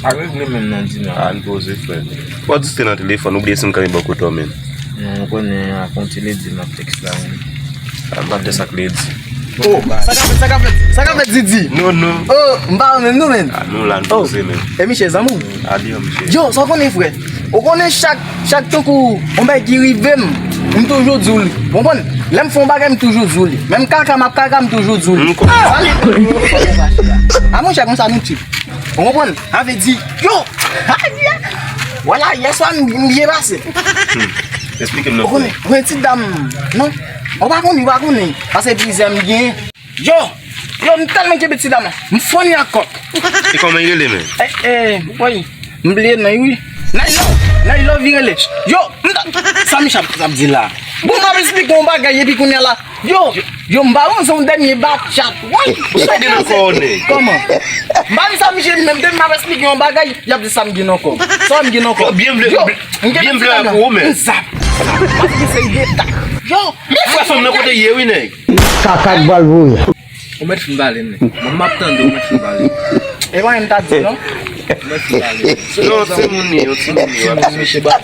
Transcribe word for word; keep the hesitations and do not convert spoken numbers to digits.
A regle menm nan di nan. Ann poze, frè. Ou di te nan telefòn, ou bliye si m kanpe bò kote w menm. Non, ou konnen a konte ledi m ap tèks la menm. A m pa tèks ak ledi. Oh, sa ka fèt, sa ka fèt, sa ka fèt, Didi. Non, non. Oh, m pa wè menm non, menm. A nou la, n poze menm. E Michel, zanmi w? Ale, Michel. Yo, sa w konnen, frè? Ou konnen chak, chak tankou yon bagay ki rive m, m toujou di w li. Ou konprann? Lè m fè yon bagay, m toujou di w li. Menm kaka, m ap kaka, m toujou di w li. M konprann. Sa li. A monchè, konsa nou chip. Ou konprann? Sa vle di, yo! Wala, yèswa m, m byen pase. Eksplike m non. Ou konnen, ou konnen ti dam, non? Ou pa konnen, ou pa konnen. Paske plizyè m gen. Yo! Yo, m tèlman kenbe ti dam la. M fò li ak kòk. E kòman li rele menm? Eh, eh, woy. M bliye non, wi. Nailo! Nailo vire le. Yo! M ta... Sa Michel ap di la? Bon, m ap eksplike yon bagay epi kounye a la. Yo! Yo, m ba w se yon dènye batchat. Woy! Sa gen nan kò w, nèg? Kòman? M pa di sa Michel di menm, depi m ap eksplike yon bagay, y ap di sa m gen nan kò. Sa m gen nan kò. Yo, byen vle, yo, m gen byen vle pou ou menm. M zap. M ap di se de tak. Yo! Frè fanm nan kote ye wi, nèg. Kaka k bal voye. Ou mèt fin pale, men. Mwen, m ap tande, ou mèt fin pale. E mwen, m ta di, non? Ou mèt fin pale. Se yon timoun li, yon timoun li, w ap di. Misye ba.